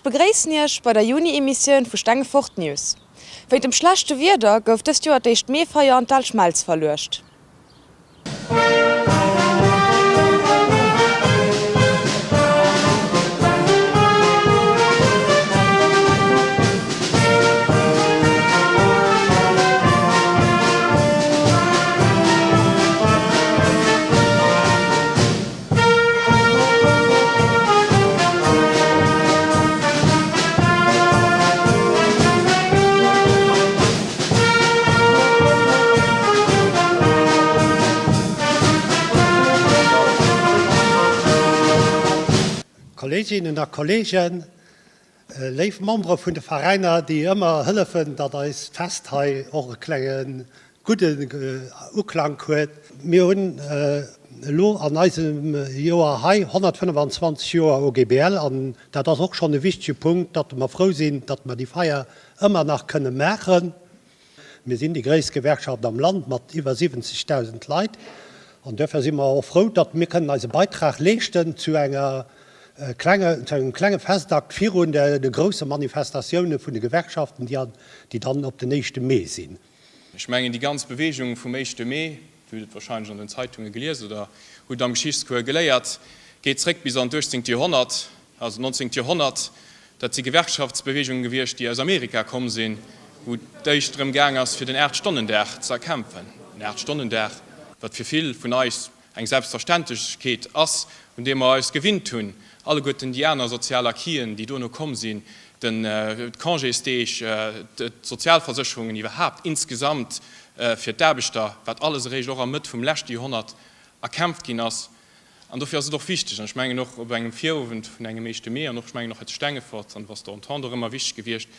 begréissen Iech bei der Juni-Emissioun vu Stengefort News. Wéint dem schlechte Wieder gouf dëst Joer d'éischt Meefeier an d'Al Schmelz verluecht. Kolleeginnen a Kolleegen, léif Membere vun de Veräiner, déi ëmmer hëllefen, datt eist Fest hei och e klenge gudden Uklank huet. Mir hunn elo an eisem Joer hei 125 Joer OGBL an dat ass och schonn e wichtege Punkt, datt mer frou sinn, datt mer déi Feier ëmmer nach kënne maachen. Mir sinn déi gréisst Gewerkschaft am Land mat iwwer 70.000 Leit an duerfir si mer och frou, datt mir kënnen eise Beitrag leeschten zu enger klenge, zu engem klenge Festakt virun de grousse Manifestatioune vun de Gewerkschaften, déi dann op den éischte Mee sinn. Ech mengen, déi ganz Bewegung vum éischte Mee, Dir hutt et wahrscheinlech an den Zeitunge gelies oder hutt et am Geschichtscours geléiert, geet zréck bis an d'uechtzéngt Joerhonnert, also d'nonzéngt Joerhonnert. Dat si Gewerkschaftsbeweegungen gewiescht, déi aus Amerika komm sinn, wou et d'éischt drëm gaang ass, fir den Aacht-Stonnen-Dag ze erkämpfen. Den Aacht-Stonnen-Dag, wat fir vill vun eis eng Selbstverständlechkeet ass, un déi mer eis gewinnt hunn, alleguerten déi aner sozial Acquisen, déi dono komm sinn, d'Congésdeeg, d'Sozialversécherungen iwwerhaapt insgesamt fir d'Aarbechter, wat alles eréischt och am Mëtt vum leschte Joerhonnert erkämpft ginn ass. An dofir ass et och wichteg, an ech mengen och op engem Virowend vun engem éischte Mee an och, ech mengen och hei zu Stengefort, an do ass der Entente och ëmmer wichteg gewiescht,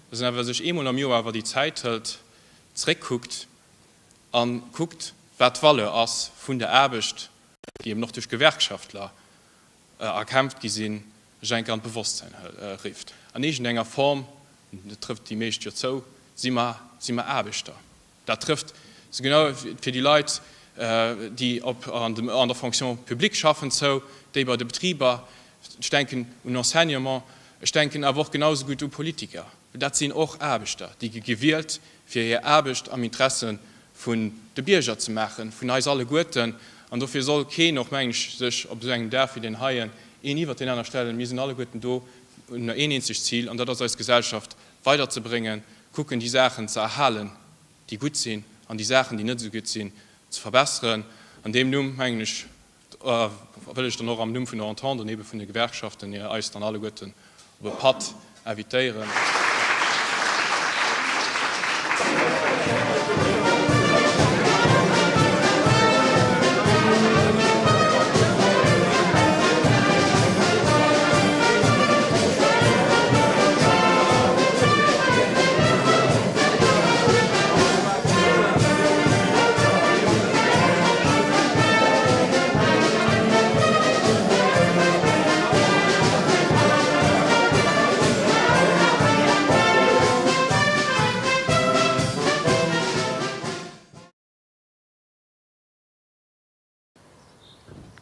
dass een awer sech eemol am Joer awer déi Zäit hëlt, zréckkuckt a kuckt, wat d'Valeur ass vun der Aarbecht, déi eben och duerch Gewerkschaftler erkämpft gi sinn, sech eng Kéier an d'Bewosstsäin rifft. An iergendenger Form, dat trëfft déi meescht jo zou, si mer, si mer Aarbechter. Dat trëfft sou genau fir déi Leit, déi op an der Fonction publique schaffen zou, déi bei de Betriber, ech denken un Enseignement, ech denken awer och genau sou gutt u Politiker. Dat sinn och Aarbechter, déi gi gewielt, fir hir Aarbecht am Interesse vun de Bierger ze maachen, vun eis alleguerten. An dofir soll keen och, mengen ech, sech op esou engem Dag wéi deen heien een iwwert deen aner stellen. Mir sinn alleguerten do, hunn een eenzegt Zil, an dat ass eis Gesellschaft weiderzebréngen, kucken déi Saachen ze erhalen, déi gutt sinn, an déi Saachen, déi net esou gutt sinn, ze verbesseren. An deem Numm, mengen ech, wëll ech dann och am Numm vun der Entente an ebe vun de Gewerkschaften eis dann alleguerten op e Patt invitéieren.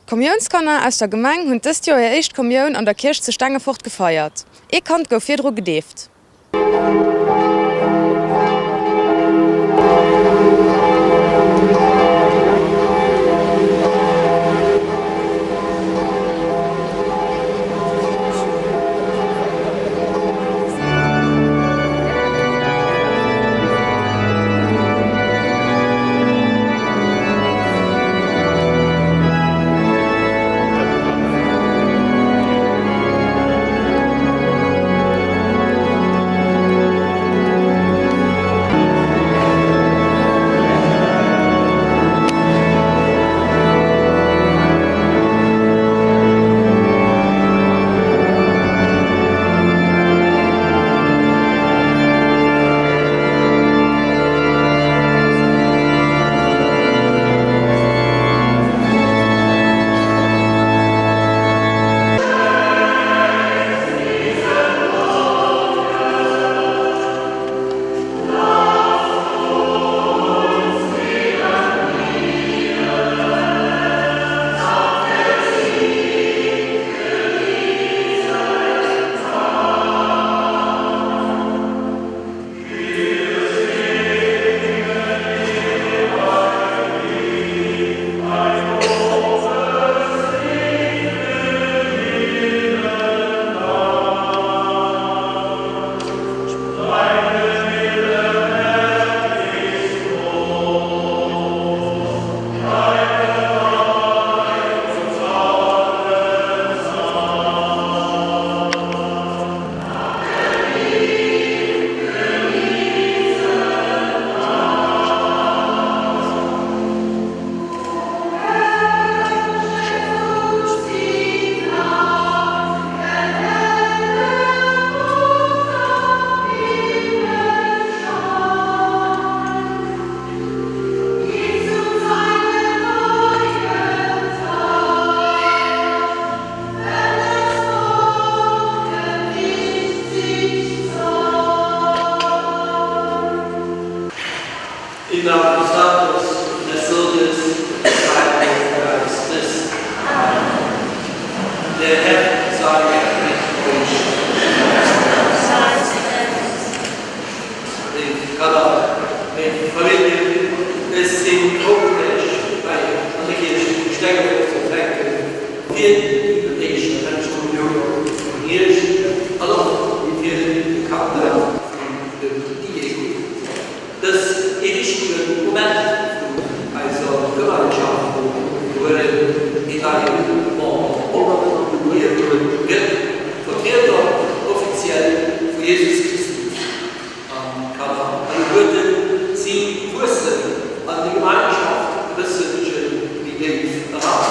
D'Kommiounskanner aus der Gemeng hunn dëst Joer hir éischt Kommioun an der Kierch zu Stengefort gefeiert. Ee Kand gouf virdru gedeeft. Familljen, ech si frou Iech hei an der Kierch vu Stengefort ze empfänken fir déi éischt helleg Kommunioun vun Iech an och fir de Kappdaf vun dem Diego. Dës ee wichtege Moment vun eiser Gemeinschaft. Mir huelen een neie Member op. Hie gëtt Vertrieder offiziell vu Jesus Christus an d'Kanner alleguerten, si wuessen an déi Gemeinschaft e bësselche méi déif eran,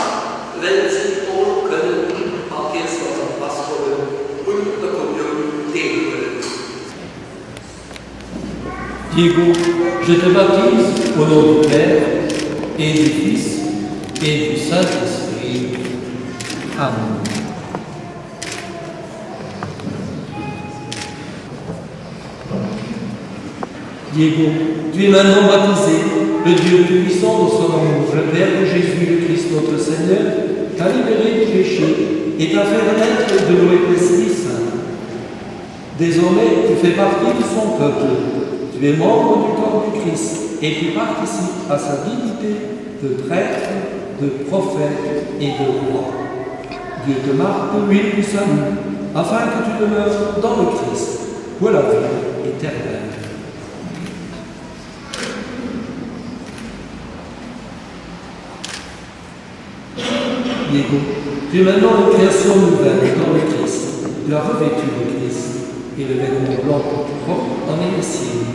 well si och elo kënnen mat Priesters an Pastoren un der Kommioun deelhuelen. Diego, je te baptise au nom du Père et du Fils et du Saint-Esprit. Amen. Diego, tu es maintenant baptisé, le Dieu puissant de son amour, le Père de Jésus le Christ notre Seigneur, t'a libéré du péché et t'a fait renaître de l'eau et de l'Esprit Saint. Désormais, tu fais partie de son peuple, tu es membre du corps du Christ et tu participes à sa dignité de prêtre, de prophète et de roi. Dieu te marque de l'huile du salut, afin que tu demeures dans le Christ pour la vie éternelle. Diego, tu es maintenant une création nouvelle dans le Christ. Tu as revêtu le Christ et le vêtement blanc que tu portes en est le signe.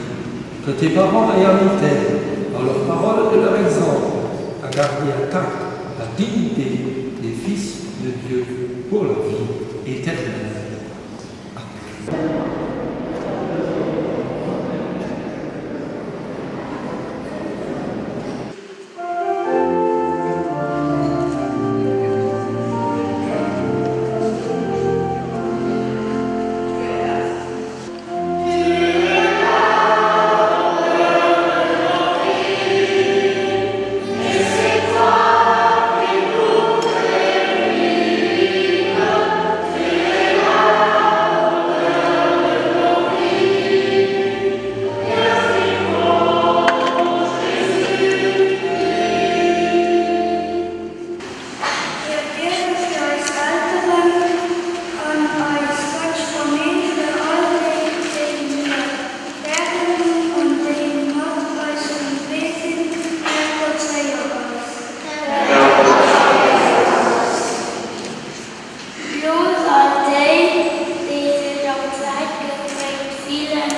Que tes parents aient un terre, par leurs paroles et leur exemple, à garder intacte la dignité des fils de Dieu pour la vie éternelle. Amen. Mir biede fir eis Elteren an eis ganz Famill, fir all déi, déi mir gären hunn an déi mat eis um Wee sinn. Härgott, héier eis. Härgott, héier eis. Looss all déi, déi sech op d'Säit gedrängt fillen,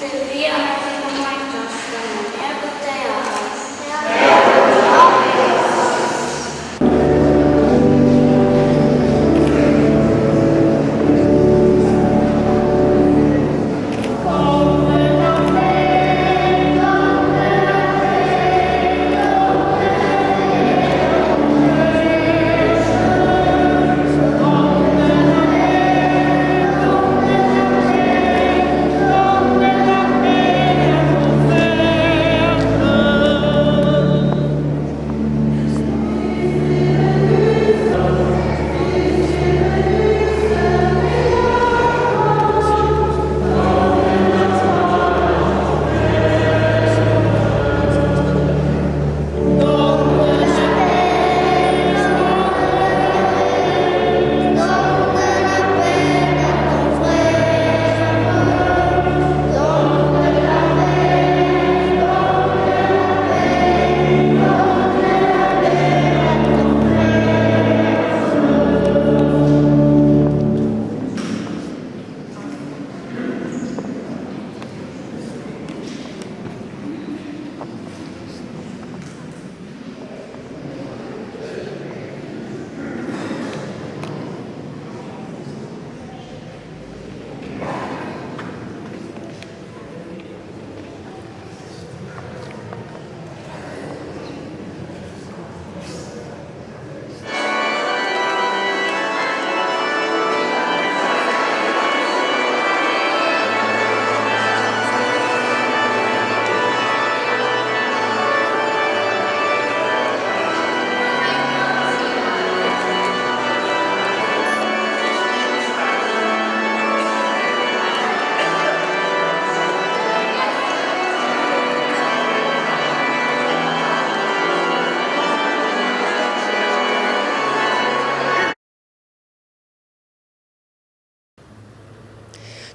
de Wee an eis Gemeinschaft fannen. Härgott, héier eis. Härgott, héier eis.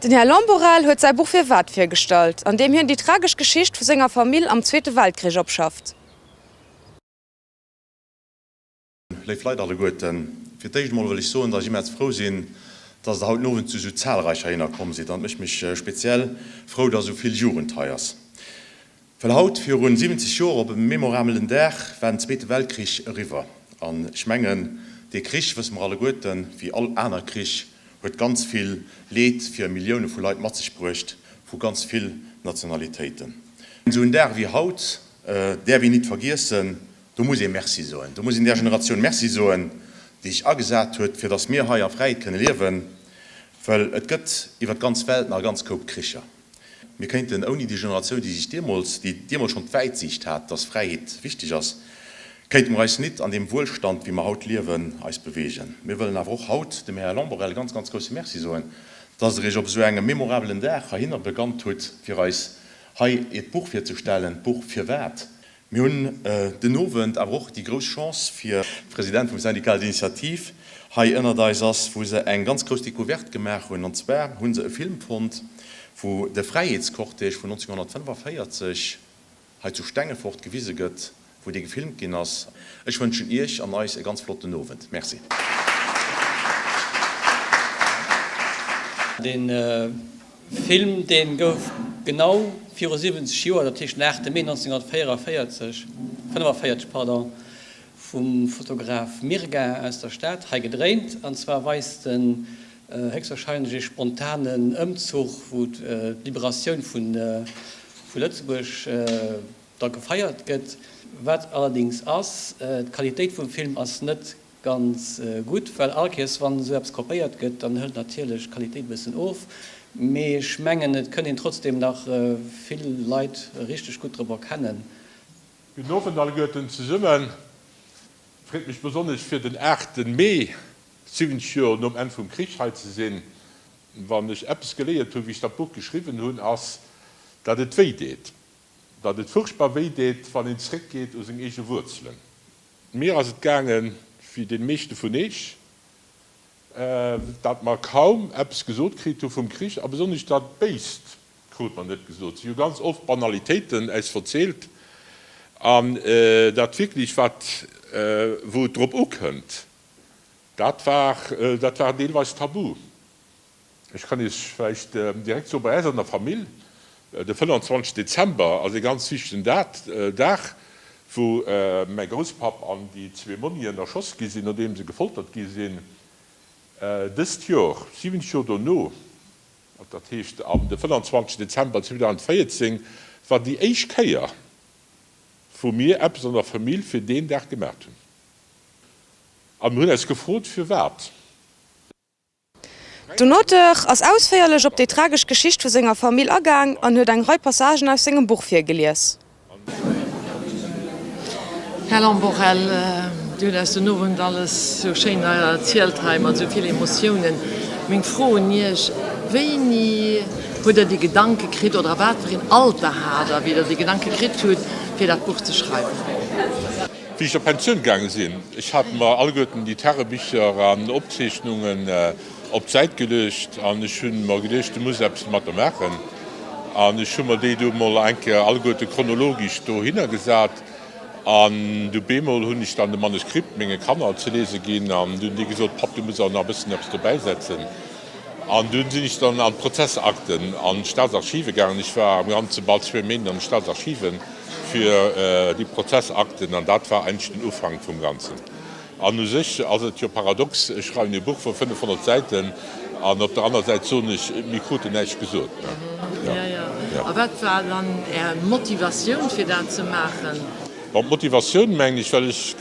Den Här Lamborelle huet säi Buch Firwat virgestallt, an deem hien déi tragesch Geschicht vu senger Famill am Zweete Weltkrich opschafft. Léif Leit alleguerten, fir d'éischt emol wëll ech soen, dass ech immens frou sinn, dass Der haut den Owend zu esou zahlreich heihinner komm sidd. An et mécht mech speziell frou, dass esou vill Jugend hei ass. Well haut virun 70 Joer op e memoramelen Dag war den Zweete Weltkrich eriwwer. An ech mengen, dee Krich, wësse mer alleguerten, wéi all aner Krich, huet ganz vill Leed fir Millioune vu Leit mat sech bruecht, vu ganz vill Nationalitéiten. Esou en Dag wéi haut däerf een nit vergiessen, Do muss ee Merci soen. Do muss een där Generatioun Merci soen, déi sech agesat huet, fir datt mir hei a Fräiheet kënne liewen, well et gëtt iwwer d'ganz Welt nach e ganz Koup Kricher. Mir kéinten ouni déi Generatioun, déi sech deemools, déi deemools schonn d'Wäitsiicht hat, datt Fräiheet wichteg ass, kéinte mer eis nit an deem Wuelstand, wéi mer haut liewen, eis beweegen. Mir wëllen awer och haut dem Här Lamborelle ganz, ganz grousse Merci soen, datt Der Iech op esou engem memorabelen Dag heihinner begannt hutt, fir eis hei Iert Buch virzestellen, d'Buch Firwat? Mir hunn den Owend awer och déi grouss Chance fir. President vum Syndicat d'initiative hei ënnert eis ass, wou se eng ganz grouss Découverte gemaach hunn. An zwar hu se e Film fonnt, wou de Fräiheetscortège vun 1945 hei zu Stengefort gewise gëtt, wou dee gefilmt ginn ass. Ech wënschen Iech an eis e ganz flotten Owend. Merci. Dee Film, dee gouf genau viru 70 Joer, dat heescht den 8 Mee 1944, 45, pardon, vum Fotograf Mirga aus der Stad hei gedréint. An zwar weist en héchstwahrscheinlech ee spontanen Ëmzuch, wou d'Liberatioun vu Lëtzebuerg da gefeiert gëtt. Wat allerdings ass, d'Qualitéit vum Film ass net Ganz gutt, well all Kéiers wann esou eppes kopéiert gëtt, dann hëlt natierlech d'Qualitéit e bëssen of. Mee ech mengen et kënnt een trotzdem nach vill Leit richteg gutt drop erkennen. Gudden Owend alleguerten zesummen. Freet mech besonnesch fir den 8 Mee, 70 Joer nom Enn vum Krich hei ze sinn. Wann ech eppes geléiert hunn, wéi ech dat Buch geschriwwen hunn, ass, datt et wéi deet. Datt et furchtbar wéi deet, wann een zréckgeet u seng eege Wuerzelen. Mir ass et gaange wéi deene meeschte vun Eech, datt mer kaum eppes gesot kritt hu vum Krich, a besonnesch dat Béist krut mer net gesot. Si hu ganz oft Banalitéiten äis verzielt, an dat wierklech wat, wou et drop ukënnt, dat war, dat war deelweis tabu. Ech kann Iech vläicht direkt soen, bei äis an der Famill, de 25 Dezember ass ee ganz wichtegen Dag, wou mäi Grousspapp an déi zwee Monnien erschoss gi sinn, nodeem se gefoltert gi sinn. Dëst Jor, 70 Jor dono, dat heescht am de 25 Dezember 2014, war déi éischt Kéier, wou mir eppes an der Famill fir deen Dag gemaacht hunn. A mir hunn eis gefrot, firwat. Den Auteur ass ausféierlech op déi tragesch Geschicht vu senger Famill agaang an huet eng Rei Passagen aus sengem Buch virgelies. Här Lamborelle, Dir hutt eis den Owend alles sou schéin erzielt hei mat sou vill Emotiounen. Meng Fro un Iech, Wéini hutt Der déi Gedanke kritt oder a wat fir een Alter hat Der, wéi Der déi Gedanke kritt hutt, fir dat Buch ze schreiwen? Wéi ech a Pensioun gaange sinn, ech hat mer alleguerten déi Tagebicher an Opzeechnungen op d'Säit geluecht an ech hu mer geduecht, du muss eppes domatter maachen. An ech hu mer déi du mol eng Kéier alleguerte chronologisch dohinner gesat an du bemol hunn ech dann de Manuskript menge Kanner ze liese ginn an du hunn déi gesot, Papp, du muss awer nach e bëssen eppes dobäisetzen. An dunn sinn ech dann an d'Prozessakten an d'Staatsarchive gaangen. Ech war am Ganze bal zwee Méint an de Staatsarchiven. fir déi Prozessakten, an dat war eigentlech den Ufank vum Ganzen. An u sech ass et jo paradox, ech schreiwen e Buch vu 500 Säiten an op der aner Säit soen ech, mir kruten näischt gesot. A wat war dann Är Motivatioun fir dat ze maachen? Bon, d'Motivatioun mengen ech, well ech,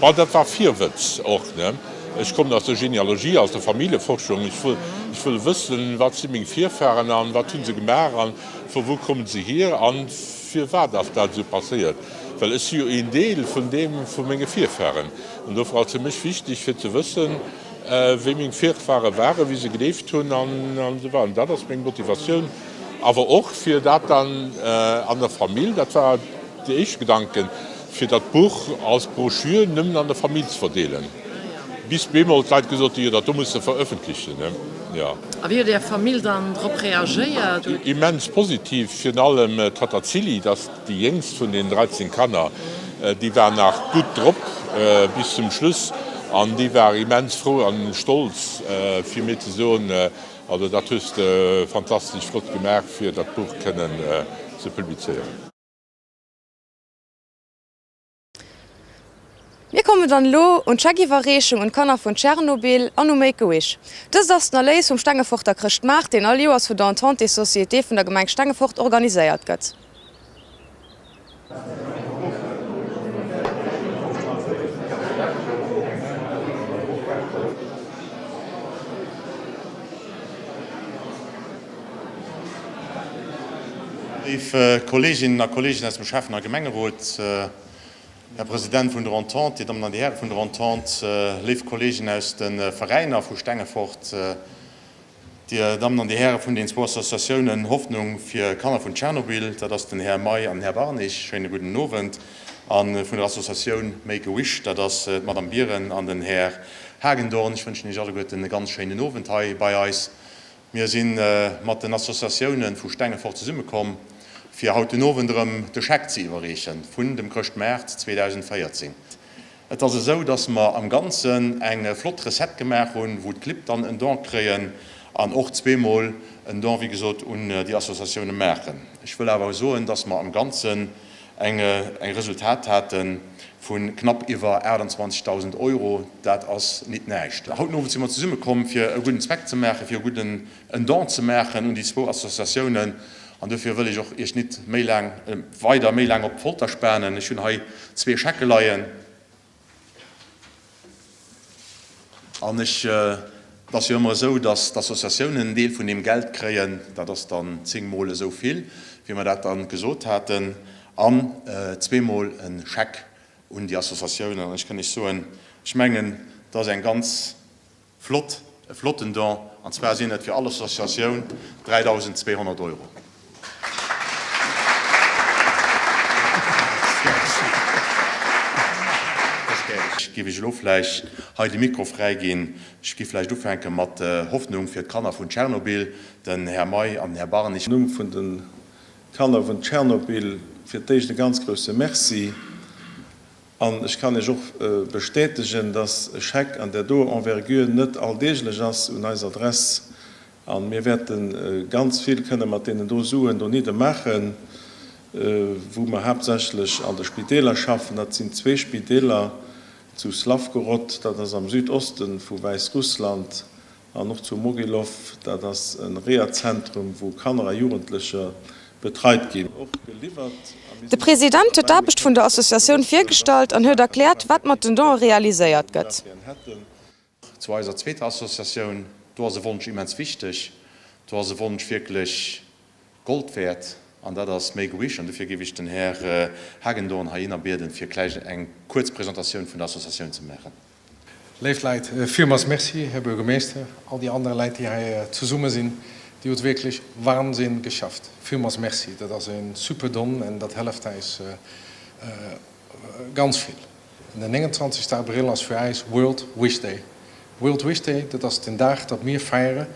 bon, dat war Virwëtz och, ne. Ech kommen aus der Genealogie, aus der Familljeforschung. Ech wëll wëssen, wat si meng Virfahren an wat hu se gemaach an Vu wou kommen se hier an firwat ass dat esou passéiert? Well ech si jo een Deel vun deem vu menge Virfahren. An dofir ass fir mech wichteg fir ze wëssen, wéi meng Virfahre waren, wéi se gelieft hunn an esou weider. An dat ass meng Motivatioun. Awer och fir dat dann an der Famill, dat war déi éischt Gedanken, fir dat Buch als Broschür nëmmen an der Famill ze verdeelen. Bis bemol d'Leit gesot hunn, jo dat do muss de verëffentlechen. Jo. A wéi huet Är Famill dann drop reagéiert? Immens positiv, virun allem d'Tatta Zilli, dat ass déi jéngst vun den 13 Kanner, déi war nach gutt drop bis zum Schluss an déi war immens frou an stolz fir mir ze soen, also dat hues de fantastesch flott gemaach fir dat Buch kënnen ze publizéieren. Mir kommen dann elo un d'Scheckiwwerreechung un d'Kanner vun Tschernobyl an u Make a Wish. Dëst ass den Erléis vum Stengeforter Chrëschtmaart, deen all Joers vun der Entente des Sociétés vun der Gemeng Stengefort organiséiert gëtt. Léif Kolleeginnen a Kolleegen aus dem Schäffen a Gemengerot, Här President vun der Entente, Dir Dammen an Dir Häre vun der Entente, léif Kolleegen aus de Veräiner vu Stengefort, Dir Dammen an Dir Häre vun den zwou Associatiounen Hoffnung fir Kanner vun Tschernobyl, dat ass den Här May an den Här Barnich, schéine gudden Owend, a vun der Associatioun Make a Wish, dat ass d'Madame Biren an den Här Hagendorn, ech wënschen Iech alleguerten e ganz schéinen Owend hei bei eis. Mir si mat den Associatioune vu Stengefort zesummekomm, fir haut den Owend erëm de Scheck ze iwwerreeche vun dem Chrëschtmaart 2014. Et ass esou, dass mer am Ganzen eng flott Recette gemaach hunn, wou d'Clibb dann en Don kréien an och zweemol en Don, wéi gesot, un déi Associatioune maachen. Ech wëll awer soen, dass mer am Ganzen eng Resultat hate vu knapp iwwer 28.000 Euro. Dat ass nit näischt. Haut den Owend si mer zesummekomm, fir e gudden Zweck ze maachen, fir e gudden en Don ze maachen un déi zwou Associatiounen. An dofir wëll ech och Iech nit méi laang weider méi laang op d'Folter spanen. Ech hunn hei zwee Schecke leien. An ech, et ass jo ëmmer esou, datt d'Associatiounen en Deel vun deem Geld kréien, dat ass dann zéngmol esou vill, wéi mer dat da gesot haten, an zweemol e Scheck un déi Associatiounen. An ech kann Iech soen, ech mengen, dat ass eng ganz Flott, e flotten Don, an zwar sinn et fir all Associatioun 3.200 Euro. Giff ech elo vläicht hei de Mikro fräi ginn. Ech giff vläicht ufänke mat Hoffnung fir d'Kanner vun Tschernobyl, den Här May an den Här Barnich. Am Numm vun de Kanner vun Tschernobyl fir d'éischt e ganz grousse Merci. An ech kann Iech och bestätegen, dass e Scheck an där doer Envergure net alldeeglech ass un eis Adress. A mir wäerte ganz vill kënne mat deenen do Suen donidde maachen, wou mer haaptsächlech an de Spideeler schaffen. Dat sinn zwee Spideeler zu Slavgorod, dat ass am Südoste vu Wäissrussland, An och zu Mogilov, dat ass e Rehazentrum, wou Kanner a Jugendlecher betreit ginn. De President huet d'Aarbecht vun der Associatioun virgestallt an huet erkläert, wat mat den Donë realiséiert gëtt. Zu eiser zweeter Associatioun, do ass e Wonsch immens wichteg, do ass e Wonsch wierklech Gold wäert, an dat ass Make a Wish. An dofir géif ech den Här Hagendorn heihinner bieden, fir gläich eng kuerz Presentatioun vun der Associatioun ze maachen. Léif Leit, villmools Merci, Här Bürgermeester, all déi aner Leit, déi hei zesumme sinn. Dir hutt wierklech Wahnsinn geschafft. Villmools Merci, dat ass e super Don en dat helleft äis ganz vill. Den 29 Abril ass fir äis World Wish Day. World Wish Day, dat ass den Dag, datt mir feiere,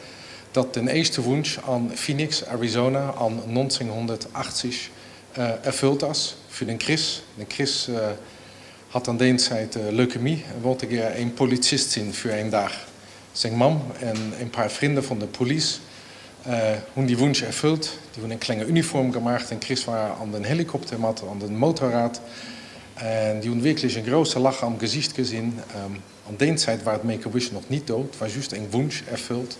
datt den éischte Wunsch a Phoenix, Arizona an 1980 erfüllt ass fir den Chris. Den Chris Hat an deen Zäit Leukemie en wollte gär een Polizist sinn fir een Dag. Seng Mamm en een paar Frinde von der Police hunn die Wunsch erfüllt. Die hunn eng klenge Uniform gemacht. Den Chris war an den Helikopter mat an den Motorrad en die hunn wierklech en grousse Lach am Gesicht gesinn. An deen Zäit war d'Make a Wish noch nit do, 't war just eng Wunsch erfüllt.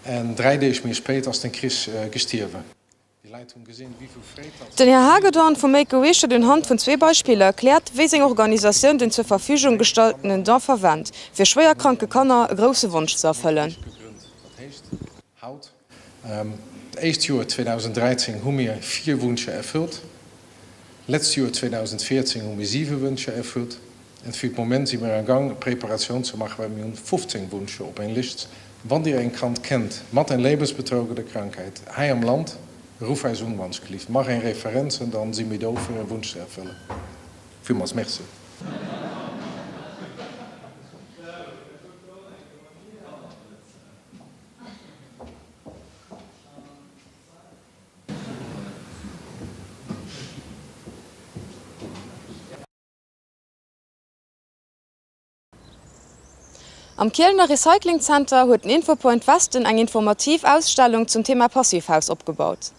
En 3 Deeg méi spéit ass den Chris gestierwen. Den Här Hagedorn vu Make a Wish huet unhand vun zwee Beispiller erkläert, wéi seng Organisatioun den zur Verfügung gestalltenen Don verwennt, fir schwéierkranke Kanner e grousse Wonsch ze erfëllen. D'éischt Joer 2013 hu mir 4 Wunsche erfüllt. Letzt Joer 2014 hu mir 7 Wünsche erfüllt. En fir d'Moment si mir am Gang Preparatioun ze maachen, well mir hunn 15 Wunsche op eng Lischt. Wann Dir eng Kand kennt mat eng lebensbedrohende Krankheit hei am Land, ruff eis un wann gelift. Mach eng Referenz en dann si mir do fir e Wunsch ze erfëllen. Villmools Merci. Am Kielener Recycling Center huet den Infopoint Westen eng informativ Ausstellung zum Thema Passivhaus opgebaut.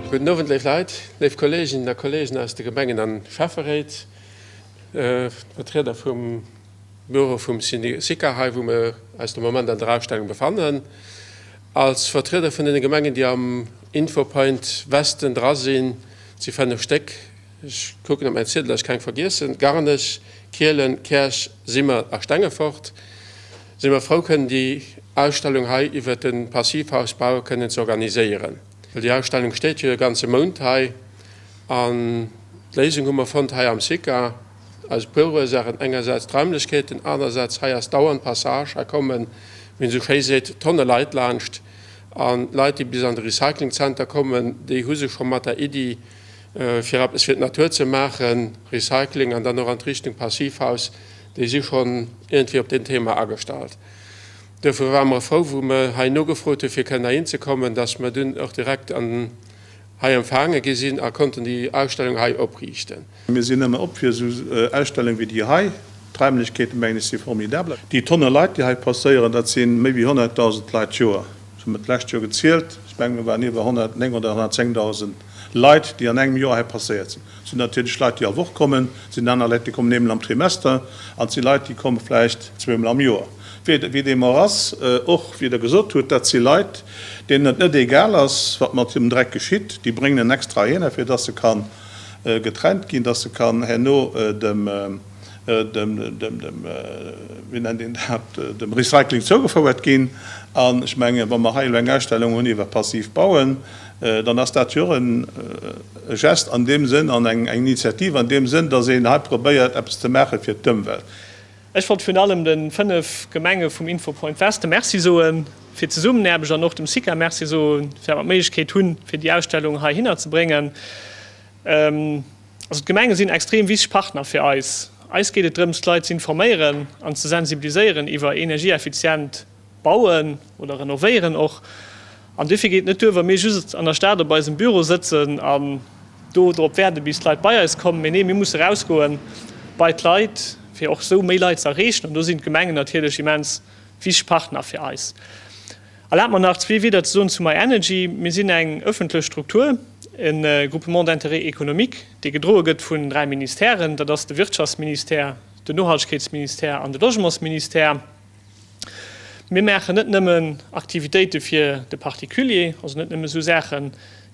Gudden Owend, léif Leit, léif Kolleeginnen a Kolleegen aus de Gemengen an Schäfferéit, Vertrieder vum Büro vum SICA hei, wou mir eis de Moment an der Ausstellung befannen. Als Vertrieder vun deene Gemengen, déi am Infopoint Westen dra sinn, et si 5 Stéck, Ech kucken op mäin Ziedel, dass ech keng vergiessen, Garnech, Kielen, Käerch, Simmer a Stengefort. Si mer frou kënnen déi Ausstellung hei iwwert de Passivhausbau kënnen ze organiséieren. Well déi Ausstellung steet jo e ganze Mount hei an d'Léisung hu mer fonnt hei am SICA aus e puer Ursaachen, engersäits d'Raimlechkeeten, anersäits hei ass dauernd Passage, hei kommen, wéi een esou schéi seet, Tonne Leit laanscht an Leit déi bis an de Recyclingzenter kommen, déi hu sech scho mat der Iddi fir eppes fir d'Natur ze maachen, Recycling an dann och an d'Richtung Passivhaus, déi si schonn iergendwéi op deen Thema agestallt. Duerfir ware mer frou, wou mer hei nogefrot hu fir kënnen heihin ze kommen, dass mer dunn och direkt an hei empfaange gi sinn a konnten déi Ausstellung hei opriichten. Mir sinn ëmmer op fir esou Ausstellunge wéi déi hei. D'Raimlechkeeten, mengen ech, si formidabel. Déi Tonne Leit, déi hei passéieren, dat si méi wéi 100.000 Leit d'Joer. Ech hu mer d'lescht Joer gezielt, ech mengen, mir waren iwwer 109 oder 110.000 Leit, déi an engem Joer hei passéiert sinn. Et sinn natierlech Leit, déi all Woch kommen, et sinn aner Leit, déi kommen eemol am Trimester an et si Leit, déi komme vläicht zweemol am Joer. Wéi deem och ass, och wéi Der gesot hutt, dat si Leit, deenen et net egal ass, wat mat hirem Dreck geschitt. Déi bréngen en extra heihinner, fir dass e ka getrennt ginn, dass e kann herno dem, dem, dem, dem, wéi nennt een dat, dem Recycling zougefouert ginn. An ech mengen, wa mer hei elo eng Ausstellung hunn iwwer passiv Bauen, dann ass dat jo och e Geste an deem Sënn an eng Initiativ an deem Sënn, dass een hei probéiert, eppes ze maache fir d'Ëmwelt. Ech wollt virun allem de 5 Gemenge vum Infopoint Weste Merci soe fir d'Zesummenaarbecht an och dem SICA Merci soen, fir dat mer d'Méiglechkeet hunn, fir déi Ausstellung heihinner ze bréngen. Also d'Gemenge sinn extrem wichteg Partner fir eis. Eis geet et drëms, d'Leit z'informéieren an ze sensibiliséieren iwwer energieeffizient Bauen oder Renovéieren och. An duerfir geet et net duer, wa mir just an der Stad op eisem Büro sëtzen an do drop waarden, bis d'Leit bei eis kommen. Mee nee, mir musse rausgoen bei d'Leit, fir och esou méi Leit ze erreechen. An do sinn d'Gemengen natierlech immens wichteg Partner fir eis. Erlaabt mer nach zwee Wieder ze soen zu MyEnergy. Mir sinn eng ëffentlech Struktur, e Groupement d'intérêt économique, dee gedroe gëtt vun dräi Ministèren, dat ass de Wirtschaftsministère, den Nohaltegkeetsministère an de Logementsministère. Mir maachen net nëmmen Aktivitéite fir de Particulier, also net nëmme esou Saache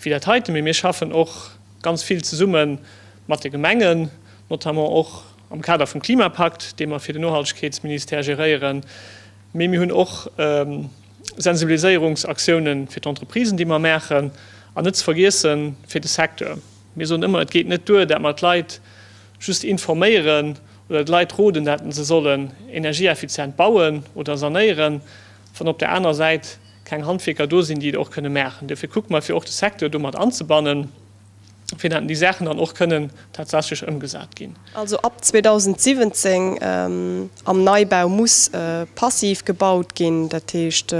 wéi dat heiten, mee mir schaffen och ganz vill zesumme mat de Gemengen, notamment och am Kader vum Klimapakt, dee mer fir den Nohaltegkeetsministère geréieren. Mee mir hunn och Sensibiliséierungsaktioune fir d'Entreprisen, déi mer maachen, an net ze vergiesse fir de Secteur. Mir soen ëmmer, et geet net duer, dat mer d'Leit just informéieren oder d'Leit roden, dat se sollen energieeffizient bauen oder sanéieren, wann op der anerer Säit keng Handwierker do sinn, déi et och kënne maachen. Duerfir kucke mer, fir och de Secteur do mat anzebannen, fir dat déi Saachen dann och kënnen tatsächlech ëmgesat ginn. Also ab 2017 am Neibau muss passiv gebaut ginn, dat heescht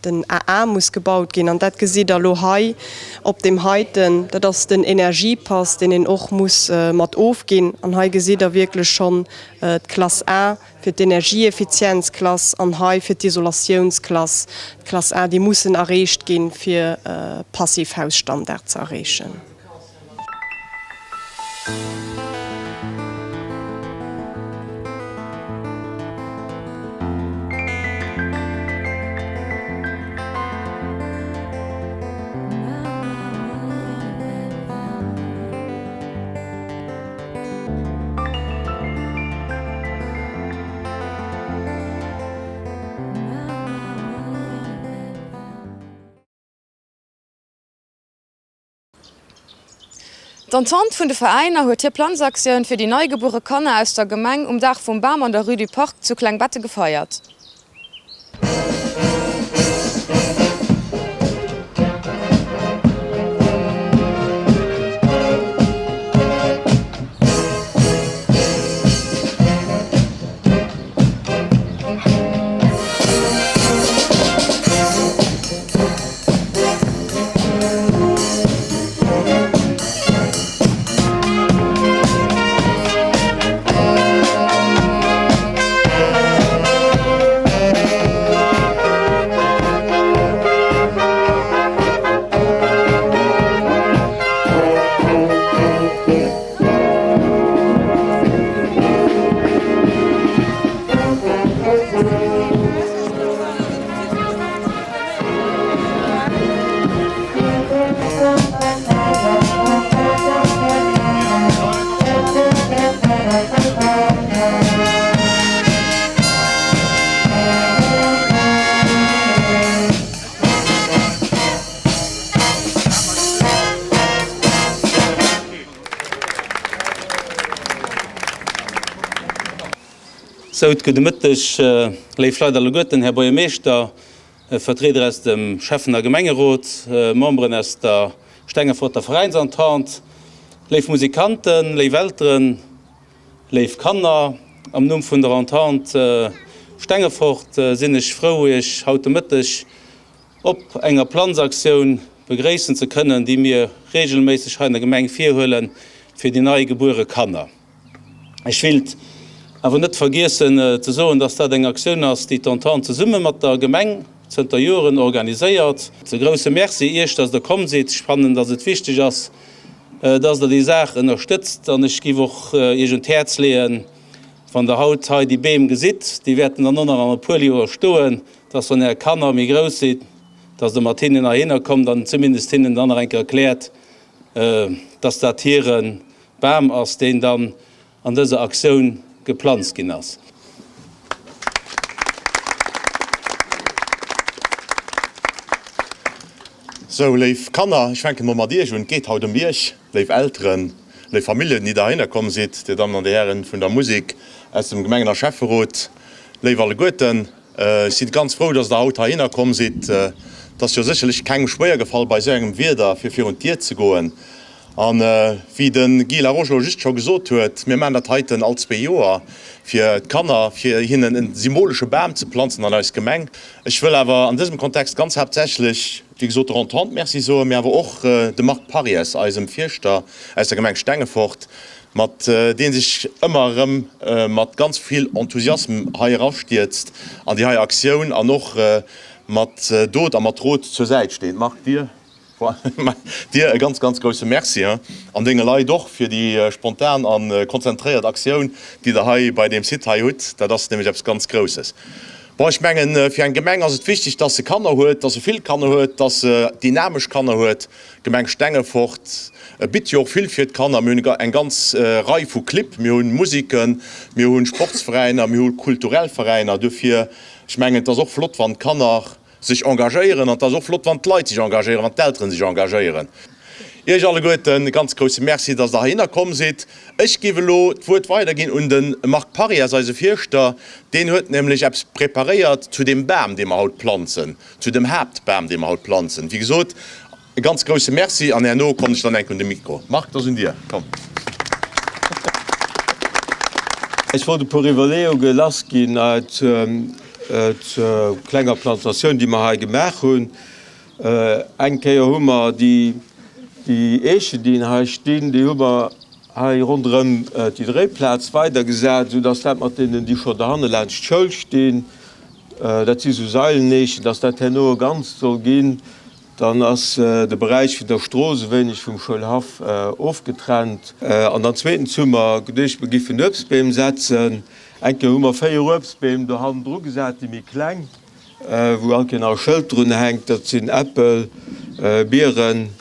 den AA muss gebaut ginn. An dat gesitt Der elo hei op deem heiten, dat ass den Energiepass, deen een och muss mat ofginn. An hei gesitt Der wierklech schonn d'Klass A fir d'Energieeffizienzklass an hei fir d'Isolatiounsklass, d'Klass A, déi mussen erreecht ginn, fir Passivhausstandard ze erreechen. D'Entente vun de Veräiner huet hir Planzaktioun fir déi neigebuere Kanner aus der Gemeng um Dag vum Bam an der Rue du Parc zu Klengbetten gefeiert. Sou, gudde Mëtteg, léif Leit alleguerten, Här Buergermeeschter, Vertrieder aus dem Schäffen a Gemengerot, Memberen aus der Stengeforter Veräinsentente, léif Musikanten, léif Elteren, léif Kanner. Am Numm vun der Entente Stengefort sinn ech frou, Iech haut de Mëtteg op enger Planzaktioun begréissen ze kënnen, déi mir reegelméisseg hei an der Gemeng virhuelen fir déi nei gebuere Kanner. Ech willt awer net vergiessen ze soen, dass dat eng Aktioun ass, déi d'Entente zesumme mat der Gemeng zënter Joren organiséiert. E grousse Merci Iech, dass Der komm sidd. Ech fannen, dass et wichteg ass, dass Der déi Saach ënnerstëtzt an ech giff och Iech un d'Häerz leeën, wann Der haut hei déi Beem gesitt, déi wäerten dann och nach an e puer Joer stoen, dass wann Är Kanner méi grouss sinn, dass Der mat hinnen heihinner kommt an zumindest hinnen dann nach eng Kéier erkläert, dass dat hire Bam ass, deen dann an dëser Aktioun geplanzt ginn ass. Sou, léif Kanner, ech fänken emol mat iech un. Et geet haut ëm iech, léif Elteren, léif Familljen, déi der heihinner komm sidd, Dir Dammen an Dir Hären vun der Musek, aus dem Gemengen a Schäfferot, léif alleguerten. Ech si ganz frou, dass Der haut heihinner komm sidd. Et ass jo sécherlech kengem schwéier gefall, bei esou engem Wieder fir virun d'Dier ze goen. A wéi de Guy Laroche elo just scho gesot huet, mir maachen dat heiten all zwee Joer fir d'Kanner, fir hinnen e symbolesche Bam ze planzen an eis Gemeng. Ech wëll awer an dësem Kontext ganz haaptsächlech, wéi gesot, der Entente Merci soen, mee awer och dem Marc Parries, eisem Fierschter aus der Gemeng Stengefort, mat dee sech ëmmer erëm mat ganz vill Enthusiasme hei erastierzt an déi hei Aktioun an och mat Dot a mat Rot zur Säit steet. Marc, dir, dir e ganz, ganz grousse Merci an denge Leit och fir déi spontan a konzentréiert Aktioun, déi der hei bei deem Site hei hutt. Dat ass nämlech eppes ganz Grousses. Bon, ech mengen, fir eng Gemeng ass et wichteg, dass se Kanner huet, dass se vill Kanner huet, dass se dynamesch Kanner huet. D'Gemeng Stengefort bitt jo och vill fir d'Kanner. Mir hunn eng ganz Rei vu Clibb, mir hu Musiken, mir hu Sportsveräiner, mir hu kulturell Veräiner. Duerfir, ech mengen, et ass och flott, wann d'Kanner sech engagéieren an et ass och flott, wann d'Leit sech engagéieren, wann d'Eltere sech engagéieren. Iech alleguerten e ganz grousse Merci, dass Der heihinner komm sidd. Ech géif elo d'Wuert weiderginn un de Marc Parries, eise Fierschter. Deen huet nämlech eppes preparéiert zu deem Bam, dee mer haut planzen, zu dem Haaptbam, dee mer haut planzen. Wéi gesot, e ganz grousse Merci an herno kommen ech dann enk un de Mikro. Marc, et ass un dir. Komm. Ech wollt e puer Iwwerleeunge lassginn zur klenger Plantatioun, déi mer hei gemaach hunn. Eng Kéier hu mer déi Eechen, déi hei stinn, déi hu mer hei ronderëm déi Dréiplaz weidergesat, esou dass dat mat deenen, déi scho dohanne laanscht d'Schoul stinn, dat si sou Saileneechen, dass dat herno e Ganzt soll ginn. Dann ass de Beräich vun der Strooss e wéineg vum Schoulhaff ofgetrennt. An dann zweetens hu mer geduecht, mer giffen Uebstbeem setzen. Eng Kéier hu mer 4 Uebstbeem do hannendru gesat, déi méi kleng, wou all Kéier nach e Schëld drun hänkt. Dat sinn Äppel, Bieren,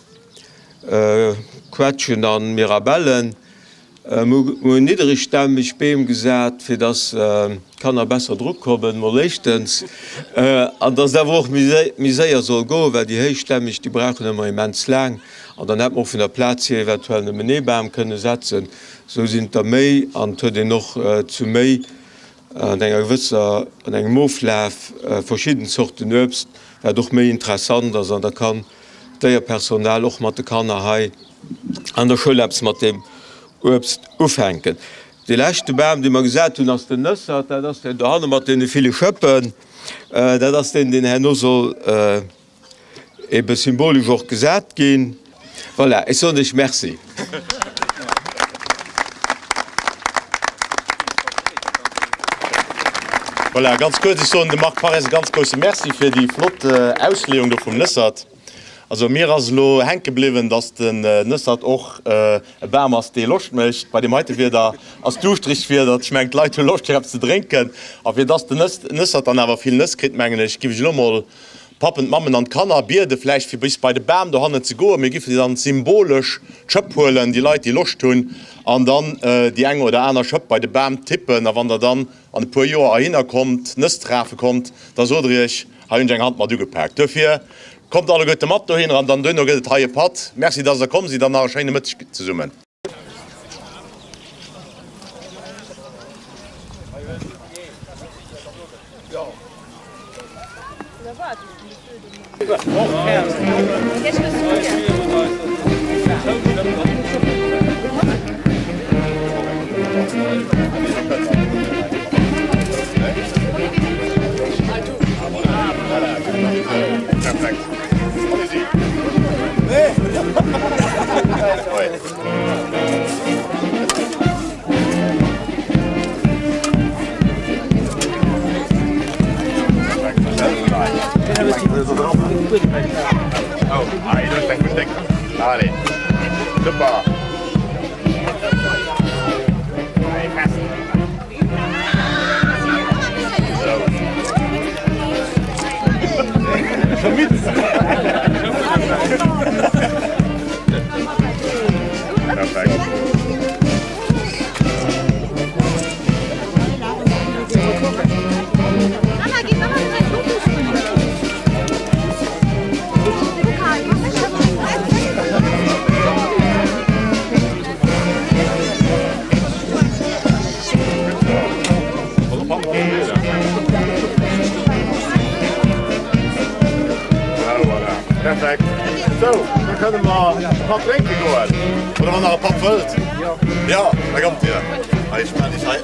Quetschen a Mirabellen. Mir hunn niddregstämmeg Beem gesat, fir dass d'Kanner besser dru kommen, mol éischtens, an dass et awer och méi séier soll goen, well déi héichstämmeg, déi brauchen ëmmer immens laang. An dann hätt mer och vun der Plaz hier eventuell nëmmen ee Bam kënne setzen. Esou sinn et der méi an et huet een och zu méi an enger gewësser, an engem Oflaf verschidden Zorten Uebst, wat och méi interessant ass an da kann d'Léierpersonal och mat de Kanner hei an der Schoul eppes mat deem Uebst ufänken. Dee leschte Bam, dee mer gesat hunn, ass den Nëssert. Dat ass deen dohanne mat deene ville Schëppen. Dat ass deen, deen herno soll ebe symbolesch och gesat ginn. Voilà, ech soen iech Merci. Voilà, ganz kuerz, ech soen dem Marc Parries e ganz grousse Merci fir déi flott Ausleeung do vum Nëssert. Also mir ass elo hänke bliwwen, dass den Nëssert och e Bam ass, dee Loscht mécht. Bei deem heite Wieder ass duuschteregt Wieder, ech mengen d'Leit hu Loscht fir eppes ze drénken. A fir dass den Nëssert dann awer vill Nëss kritt, mengen ech, giff ech elo mol d'Pappen, d'Mammen an d'Kanner biede vläicht fir bis bei de Bam dohannen ze goen. Mir giffen dann symbolesch d'Schëpp huelen, déi Leit déi Loscht hunn, an dann déi eng oder aner Schëpp bei de Bam tippen. A wann der dann an e puer Joer heihinner kommt, Nëss trafe kommt, da sot der iech, Hei hunn ech eng Hand mat ugepaakt. Duerfir kommt alleguerte mat dohinner an dann duerno gëtt et hei e Patt. Merci, dass der komm sidd an nach e schéine Mëtteg zesummen. Perfekt. Sou, da kënne mer e Patt drénke goen. Oder wann der e Patt wëllt. Jo, da kommt Dir. Hei, ech maachen iech hei.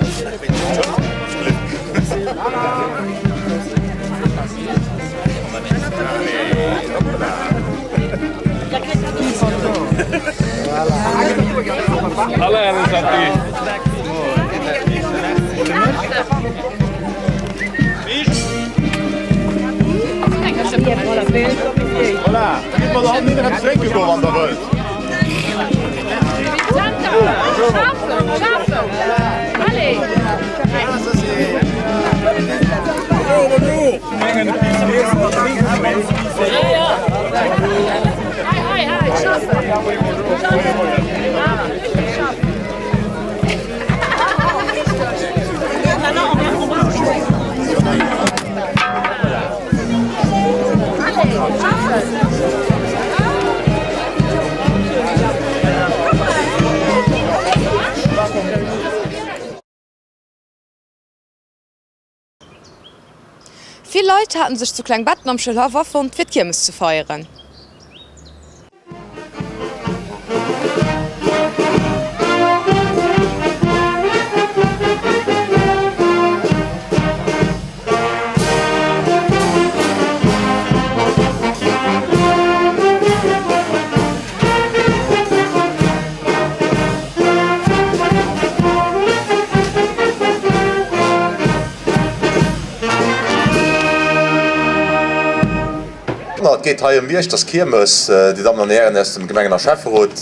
Voilà, da gitt mer all nidder eppes drénke goen, wann der wëllt. Vill Leit haten sech zu Klengbetten am Schoulhaff afonnt fir d'Kiermes ze feieren. Et geet hei ëm Iech, 't ass Kiermes, Dir Dammen an Dir Hären aus dem Gemengen a Schäfferot,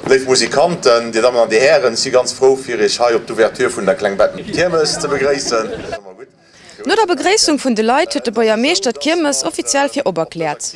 léif Musikanten, Dir Dammen an Dir Hären, ech si ganz frou fir Iech hei op d'Ouverture vun der Klengbetten Kiermes ze begréissen. No der Begréissung vun de Leit huet de Buergermeeschter d'Kiermes offiziell fir op erkläert.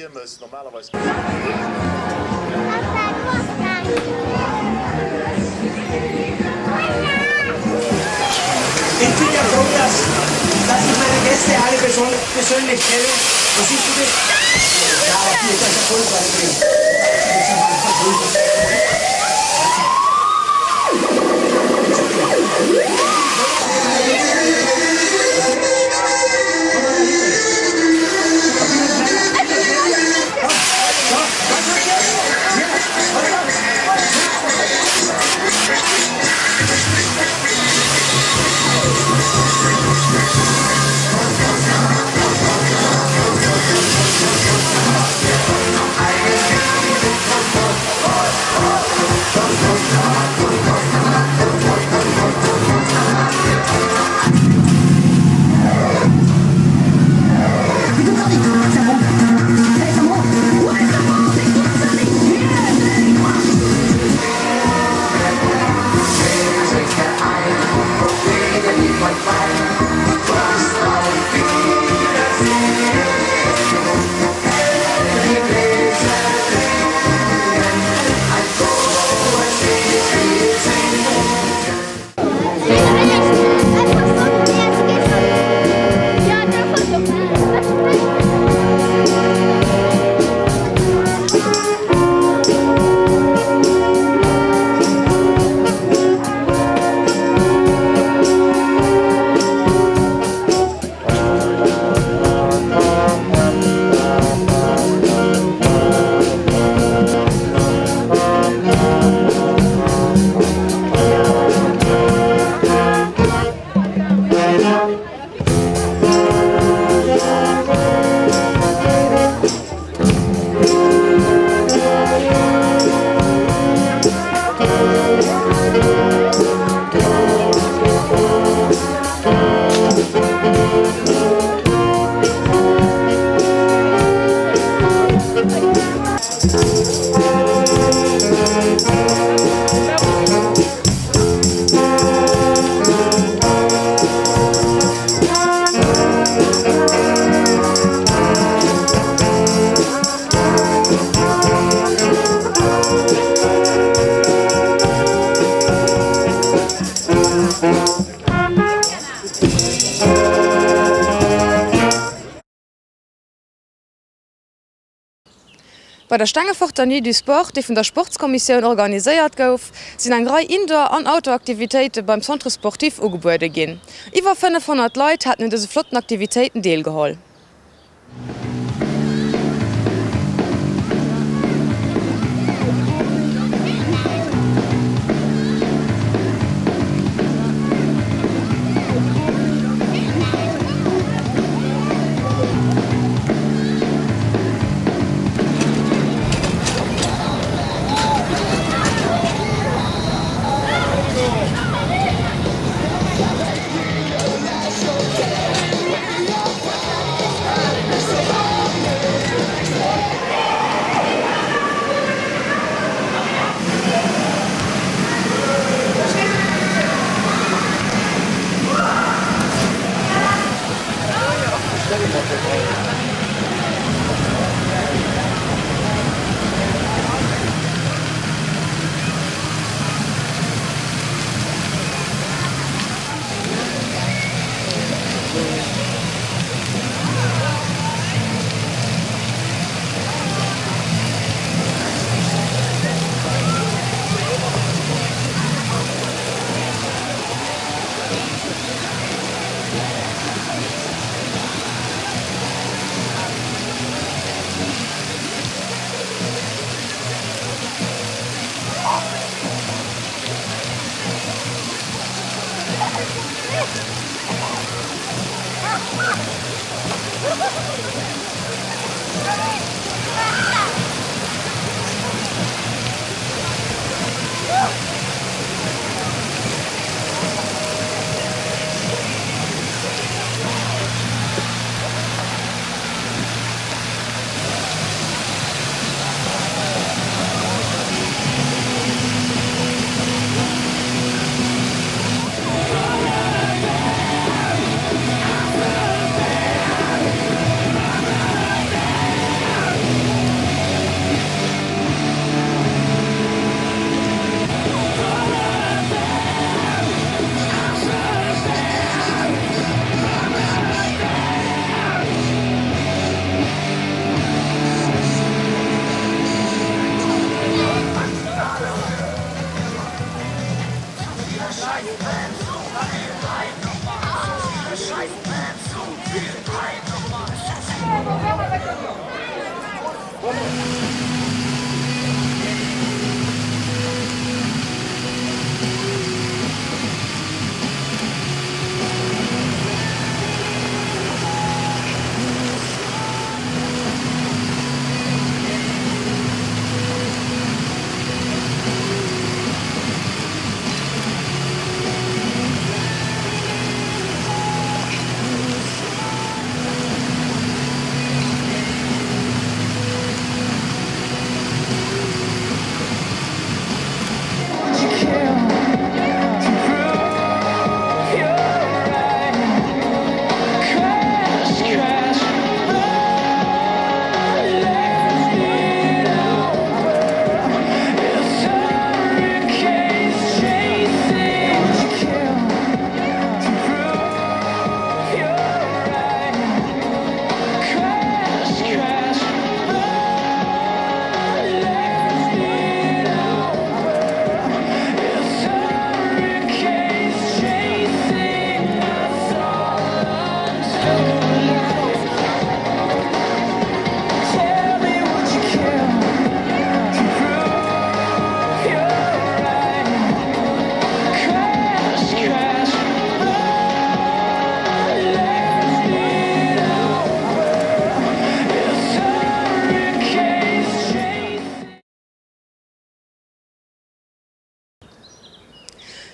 Bei der Stengeforter Nuit du Sport, déi vun der Sportskommissioun organiséiert gouf, sinn eng Rei Indoor an Outdoor-Aktivitéite beim Centre Sportif ugebuede ginn. Iwwer 500 Leit haten un dëse flotten Aktivitéiten deelgeholl.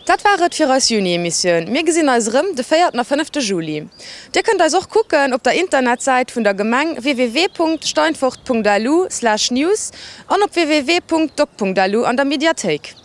Dat war et fir eis Juni-Emissioun. Mir gesinn eis erëm de véierten a fënnefte Juli. Dir kënnt eis och kucken op der Internetsäit vun der Gemeng www.steinfort.lu/news an op www.doc.lu an der Mediathéik.